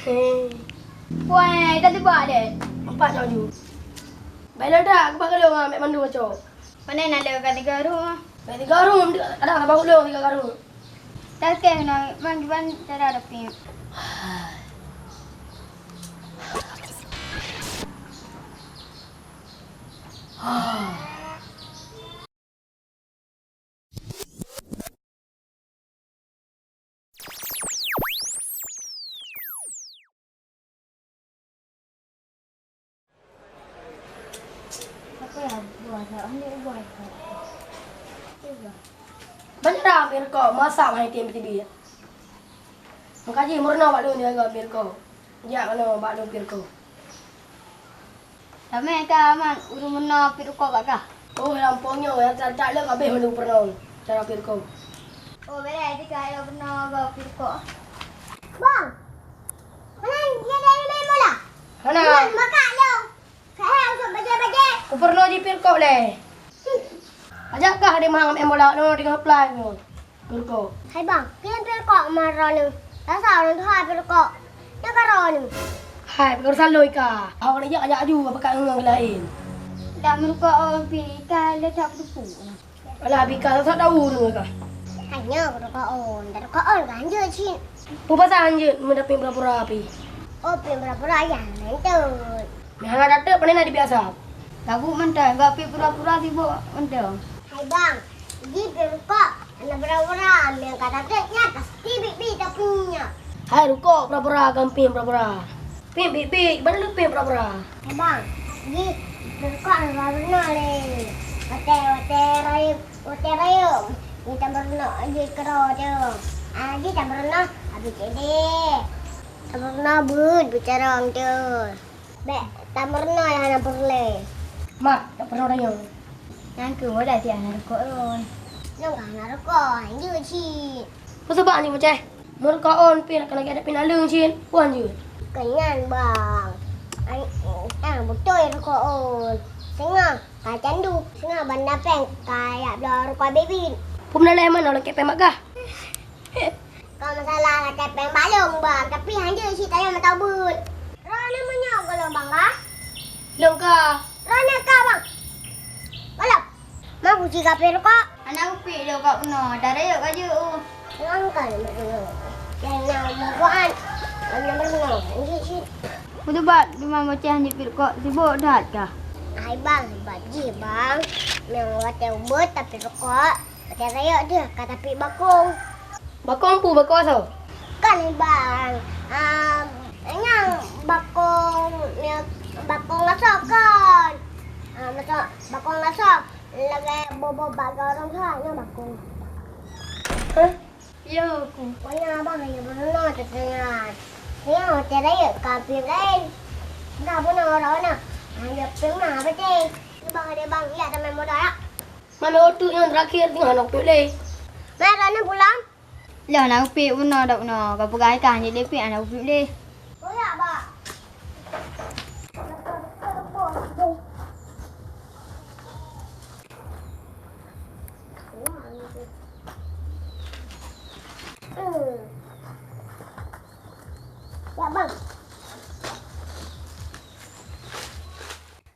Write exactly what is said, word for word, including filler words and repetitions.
Puai, ka teuba deh. Empat cok ju. Baiklah dah, aku bak keuleue ngon Mek Mandu cok. Pane na le ka tiga ruh? Ka tiga ruh, kadang abang ulong tiga ruh. Takeh na bang kiban cara dapet. Banyak dah hampir kau masak main tim T V. Meukaji meurunoe bak lôn jaga pir ko. Jak keunoe bak lôn pir ko. Ramé ka man ureuëng meurunoe pir ko bak kah? Oh, lampôh nyoe nyang that-that lé kabéh mandum peurunoe cara pir ko. Oh, bèk lé jika lôn peurunoe gob pir ko. Bang, mana dia dari main bola? Hana. Bang, makak lôn. Hai, untuk bajèe-bajèe. Kupeurunoe jih pir ko lé. Ajakah di mahang M bola nyoe di apply nyoe. Pir ko. Hai bang, kian pir ko marah ni. Rasa orang tuha pir ko. Nyoe ka roh ni. Hai, pir salui ka. Awak ni jak ajak aju apa kat ngon lain. Dak meurukok oh pi ka le tak peuduku. Alah, bika sat tahu tu ka. Hanya rukok on, dak rukok on kan je cit. Peue pasal hanjeuet meudapet pura-pura api? Oh, pura-pura ya, mantap. Meuhana dateuk pane na dibiasa. Tabu mantap, enggak pi pura-pura sibuk mantap. Hai bang, di pura-pura hana pura-pura, meuhana dateuk nyan pasti bit-bit tapi nyan. Hai rukok pura-pura, gamping pura-pura. Pin bit-bit, bana leupeh pura-pura. Eh bang, di pura-pura hana pura-pura lé. Watèe, watèe rayeuk, watèe rayeuk. Di tameurunoe jih keudroe teuh. Ah, di tameurunoe habis cédé. Tameurunoe beuet bicara teuh. Bèk tameurunoe nyang hana peureulèe. Mak, tak pernah rayeuk. Nyan keuh mola tiang na rukok ron. Nyan ka na rukok, hanjeuet cit. Peue sabab hanjeuet, Boceh? Meurukok on pih ka lagèe ada pih naleueng cit. Peue hanjeuet? Keu nyan, Bang. An-, ah, beutôi rukok on. Singoh ka canduk, singoh banda péng ka jak bloe rukok bit-bit. Peue meunan lé meunoe lakèe péng bak kah? Kon masalah lakèe péng bak lôn, Bang, tapi hanjeuet cit tanyoe mantong beuet. Droeneuh meunyoe goh lom, Bang, ka? Lôn ka. Droeneuh ka, Bang. Goh lom. Ma kuci ka pih rukok? Hana kupiek lôn ka bunoe, dah rayeuk ka jeuet. Ngon ka lôn bunoe. Dan na meugoan. Hana bunoe. Hanjeuet cit. Peue sabab teuma Boceh hanjeuet pih rukok, sibuk that kah? Hai, Bang, sabab jih, Bang. Nyang watèe ubeuet tapi rukok. Watèe rayeuk deuh ka tapiek bakong. Bakong peue, bakong asoe? Kan, Bang. Ah, nyang bakong, nyang bakong asoe kan. Ah, maksud bakong asoe lagèe boh-boh bak ureueng ha, nyan bakong. Hah? Yo, ku. Pokoknya abang hanya bunoe teuh nyan. Nyan watèe rayeuk ka piep laén. Enggak bunoe ora-ora. Hanya pernah beutôi. Bang, ada bang, ya teman muda ya. Mami otuk nyang terakhir tengah nak piep lé. Mai, Rana pulang. Lah, nak piep bunoe dak bunoe. Kau peugah ikan je dia piep, nak piep lé. Oh, ya, Bang.